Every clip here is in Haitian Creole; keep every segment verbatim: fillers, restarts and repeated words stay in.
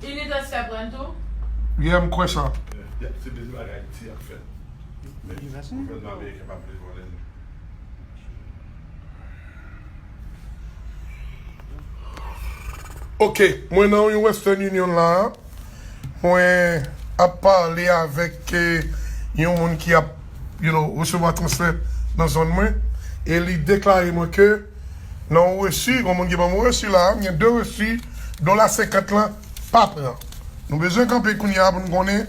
Unitransfer pran tou? Yeah, m kwè sa. Ya, se de bagay ti ap fèt. Men gouvènman ameriken pa vle vòlè nou. Ok, mwen nan yon Western Union la. Mwen ap pale avèk eh, yon moun ki ap you know, resevwa transfè nan zòn mwen. E li deklare mwen ke nan yon resi, yon moun ki ban mwen resi la, gen de resi, dola senkant lan pa pran. Nou bezwen kanpe kounye a pou n konnen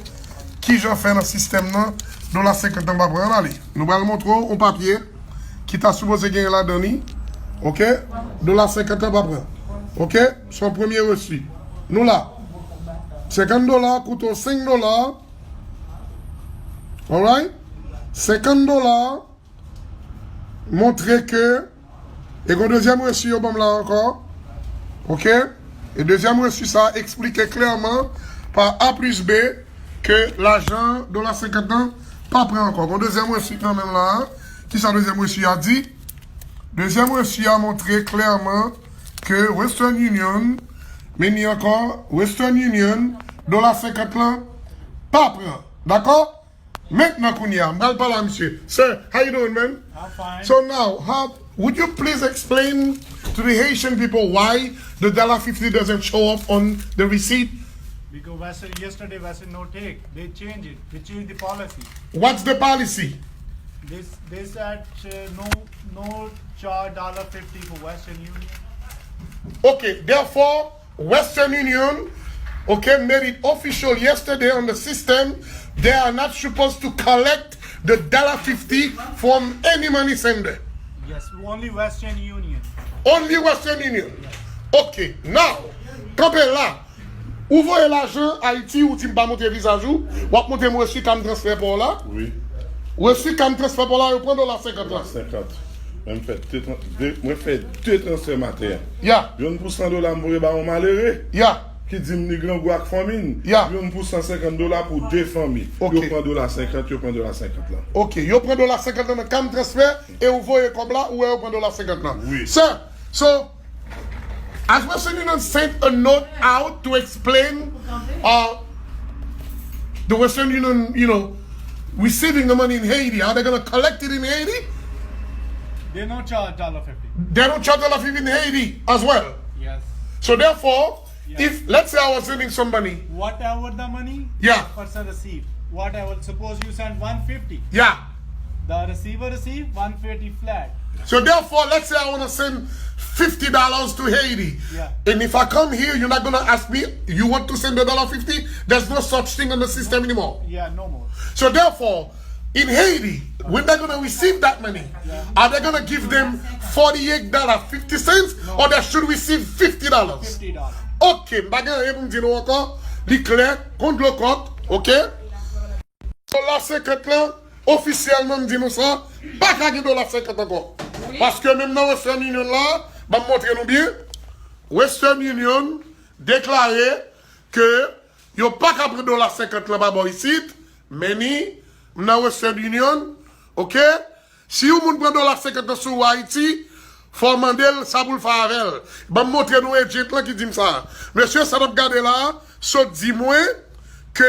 kijan fè nan sistèm nan, dola senkant lan pa pran. Ann ale. Nou pral montre w yon papye ki ta sipoze gen ladan li. Ok? Dola senkant lan pa pran. Ok? Se yon premye resi. Nou la. Senkant dola koute w senk dola. Alright? Senkant dola montre ke e gon dezyèm resi yo ban m la ankò. Ok? E dezyèm resi sa eksplike klèman pa A plis B ke lajan dola senkant lan pa pran ankò. Gon dezyèm resi kanmenm la. Kisa dezyèm resi a di? Dezyèm resi a montre klèman ke Western Union, men ni ankò, Western Union, dola senkant lan pa pran. Dakò? Mentnan kounye a, m pral pale a misye. Sir, how you doing, man? I'm fine. So now, how would you please explain to the Haitian people why the dollar fifty doesn't show up on the receipt? Because Western, yesterday Western no take. They change it. They change the policy. What's the policy? They, they said uh, no no charge dollar fifty for Western Union. Okay, therefore, Western Union, okay, made it official yesterday on the system. They are not supposed to collect the dollar fifty from any money sender. Yes, only Western Union. Only Western Union. Okay, now, kanpe la. Ou voye lajan Ayiti, ou di m pa montre vizaj ou, w ap montre m resi Cam Transfer pa w la. Wi. Resi Cam Transfer pa w la, yo pran dola senkant la. Senkant. Men m fè de, tran- de, mwen fè de transfè maten an. Ya, Youn pou san dola m voye ba yon malere ya. Ki di m li grangou ak fanmi n. Ya. Youn pou san senkant dola pou de fanmi. Ok. Yo pran dola senkant, yo pran dola senkant lan. Ok, yo pran dola senkant lan nan Cam Transfer e ou voye kòb la, ou wè yo pran dola senkant lan. Wi. Sir, so, as Western Union sent a note out to explain uh, the Western Union, you know, receiving the money in Haiti, are they going to collect it in Haiti? They no charge dollar fifty. They don't charge dollar fifty in Haiti as well. Yes. So therefore, Yeah. if let's say I was sending some money, Whatever the money, Yeah. Person receive. Whatever. Suppose you send one fifty. Yeah. The receiver receive one fifty flat. So therefore, let's say I want to send fifty dollars to Haiti. Yeah. And if I come here, you're not going to ask me, you want to send the dollar fifty? There's no such thing in the system anymore. Yeah, no more. So therefore, in Haiti, when they're going to receive that money, are they going to give them forty-eight dollars fifty cents or they should receive fifty dollars? Fifty dollars. Ok, m pa gen anyen pou m di nou ankò. Li klè, kon dlo kòk, ok? Dola senkant lan, ofisyèlman m di nou sa, pa ka gen dola senkant ankò. Paske menm nan Western Union la, ban m montre nou byen, Western Union deklare ke yo pa ka pran dola senkant lan pa bò isit, men ni m nan Western Union, ok? Si yon moun pran dola senkant lan sou ou Ayiti, fò w mande l sa pou l fè avè l. Ban m montre nou agent lan ki di m sa. Mesye sa n ap gade la a, sot di mwen ke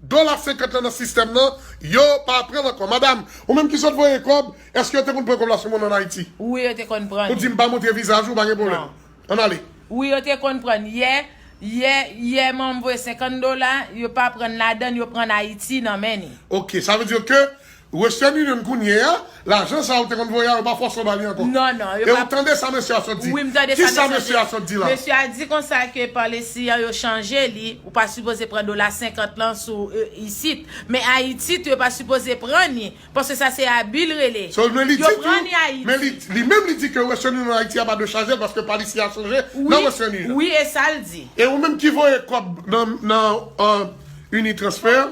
dola senkant lan nan sistèm nan, yo pa pran l ankò. Madanm, ou menm ki sot voye kòb, èske yo te konn pran kòb la sou moun ann Ayiti? Wi, yo te konn pran Ou di li. m pa montre vizaj ou, pa gen pwoblèm. Non. Ann ale. Wi, yo te konn pran. Yè, yè, yè, mwen voye senkant dola, yo pa pran ladan, yo pran Ayiti nan men ni. Ok, sa vle di ke Western Union kounye a, lajan sa ou te konn voye a, yo pa fòse w ba li ankò. Non, non, yo E pa- ou tande sa mesye a sot di? Wi, m tande Ki sa sa mesye a sot di la? Mesye a di konsa ke policy an yo chanje li, ou pa sipoze pran dola senkant lan sou euh, isit. Men Ayiti tou, yo pa sipoze pran ni, paske sa se abi l rele. So, men li Yo di pran ni tou, Ayiti. Men li, li menm li di ke Western Union Ayiti a pa dwe chaje l paske policy a chanje nan Wi, Western Union. Wi, e sa l di. E ou menm ki voye kòb nan, nan uh, Unitransfer,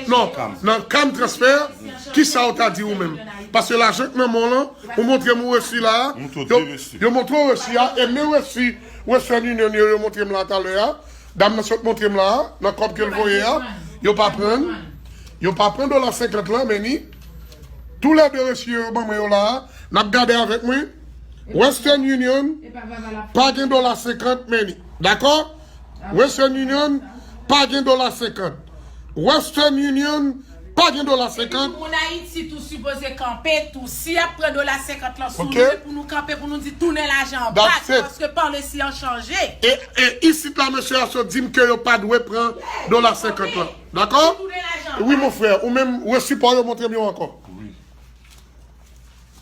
non, nan Cam Transfer, ki sa ou ta di ou menm? Paske lajan k nan men w lan, ou montre m ou resi la, M montre w yo, de resi. Yo montre w resi a, e men resi Western Union yo, yo montre m la talè a, dam nan sot montre m la, nan kòb ke l voye a, yo pa pran, yo pa pran dola senkant lan, men ni, tou lè de resi yo, yo ban mwen yo la, n ap gade avèk mwen, Western Union, pa gen dola senkant, men ni, dakò? Western Union pa gen dola senkant. Western Union pa gen dola senkant. Epi moun Ayiti tou sipoze kanpe tou. Si y ap pran dola senkant lan sou nou, pou nou kanpe, pou nou di tounen lajan an bak, paske pa lesi an chanje. E, e isit la, mesye a sot di m ke yo pa dwe pran dola senkant lan. Dakò? Wi, mon frè, ou menm, resipò yo montre m yo ankò. Wi.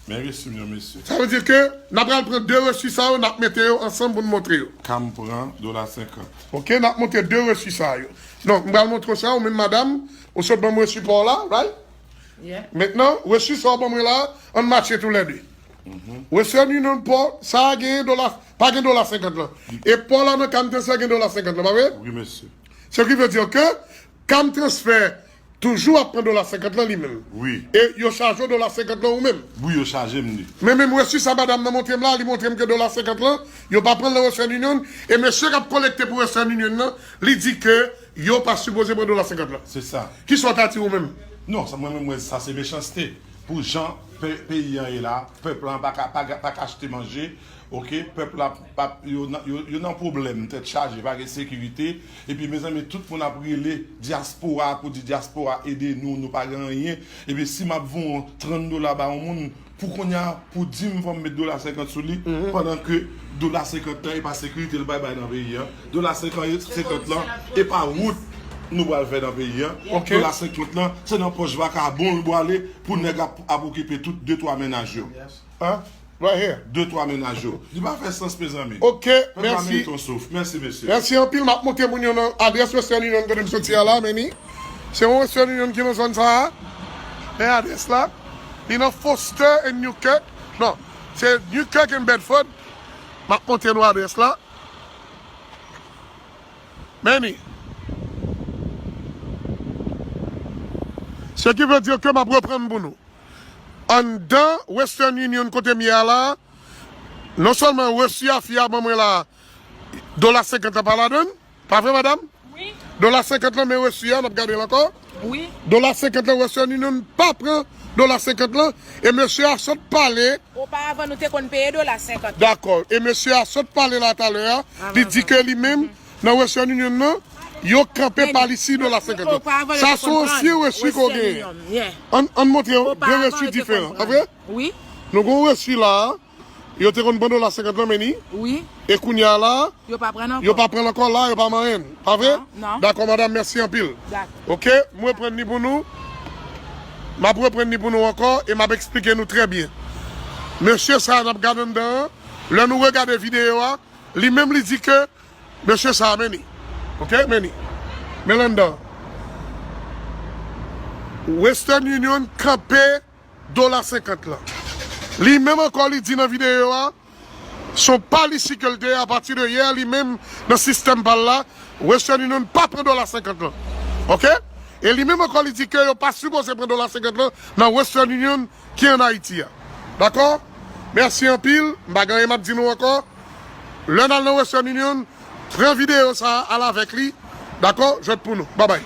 Men resi m yo, mesye. Sa vle di ke n ap pral pran de resi sa yo, n ap mete yo ansanm pou n montre yo. Ka m pran dola senkant. Ok, n ap montre de resi sa yo. Donk, m pral montre w sa, ou menm madanm, ou sot ban m resi pa w la, right? Yeah. Mentnan, resi sa w ban mwen la, ann matche toulède. Mhm. Western Union pa w, sa a genyen dola, pa gen dola senkant lan. E pa w la nan Cam Transfer gen dola senkant lan, pa vre? Wi, mesye. Ce qui veut dire que Cam Transfer toujou ap pran dola senkant lan li menm. Wi. E yo chaje w dola senkant lan ou menm. Wi, yo chaje m li. Men menm resi sa madanm nan montre m la, li montre m ke dola senkant lan, yo pa pran l nan Western Union, e mesye k ap kolekte pou Western Union nan, li di ke yo pa sipoze pran dola senkant lan. Se sa. Kisa w ta di ou menm? Non, sa mwen menm, mwen, sa se mechanste. Pou jan pe-, peyi an ye la, pèp lan pa ka, pa ka, pa ka achte manje, ok? Pèp la, pa, yo nan, yo, yo nan pwoblèm, tèt chaje, pa gen sekirite. Epi, mezanmi, tout moun ap rele dyaspora pou di dyaspora ede nou, nou pa gen anyen. Epi, si m ap voye yon trant dola ba yon moun, pou kounye a, pou di m fò m met dola senkant sou li, pandan ke dola senkant lan, e pa sekirite l bay bay nan peyi an. Dola senkant, senkant lan, e pa wout nou pral fè nan peyi an. Ok. Dola senkant lan, se nan pòch vakabon l pwale pou nèg ap, ap okipe tout de twa mennaj yo. Hein? Right here. De twa mennaj yo. Li pa fè sans, mezanmi. Ok, mèsi. Pèp la merite yon souf. Mèsi, mesye. Mèsi anpil. M ap montre moun yo nan adrès Western Union kote m soti a la, Manny. Se yon Western Union ki nan zòn sa a. Men adrès la. Li nan Foster and Newkirk. Non, se Newkirk and Bedford. M ap montre nou adrès la. Manny. Ce qui veut dire que m ap reprann pou nou. Anndan Western Union kote m ye a la, non sèlman resi a fi a ban mwen la, dola senkant lan pa ladan l, pa vre, madanm? Wi. Dola senkant lan, men resi a, n ap gade l ankò. Wi. Dola senkant lan, Western Union pa pran dola senkant lan, e mesye a sot pale. Oparavan, nou te konn peye dola senkant lan. Dakò. E mesye a sot pale la talè a, li di ke li menm, nan Western Union nan, yo kanpe pa li si dola senkant lan. Sa se yon ansyen resi ke w genyen. Ann, ann montre de resi diferan, pa vre? Wi. Nou gen yon resi la a, yo te konn pran dola senkant lan, Manny. Wi. E kounye a la, yo pa pran l ankò la, yo pa manyen l, pa vre? Non, non. Dakò, madanm, mèsi anpil. Dakò. Ok, m reprann li pou nou. M ap reprann li pou nou ankò e m ap eksplike nou trè byen. Mesye sa a n ap gade anndan an, lè nou regade videyo a, li menm li di ke mesye sa a, Manny. Ok, Manny. Men l anndan. Western Union kanpe dola senkant lan. Li menm ankò, li di nan videyo a, se yon pa li si ke l te ye, apati de yè, li menm nan sistèm pa l la, Western Union pa pran dola senkant lan. Ok? E li menm ankò, li di ke yo pa sipoze pran dola senkant lan nan Western Union ki ann Ayiti a. Dakò? Mèsi anpil. M pa gen anyen m ap di nou ankò. Lè n al nan Western Union, pran videyo sa a, al avèk li. Dakò? Jwèt pou nou. Babay.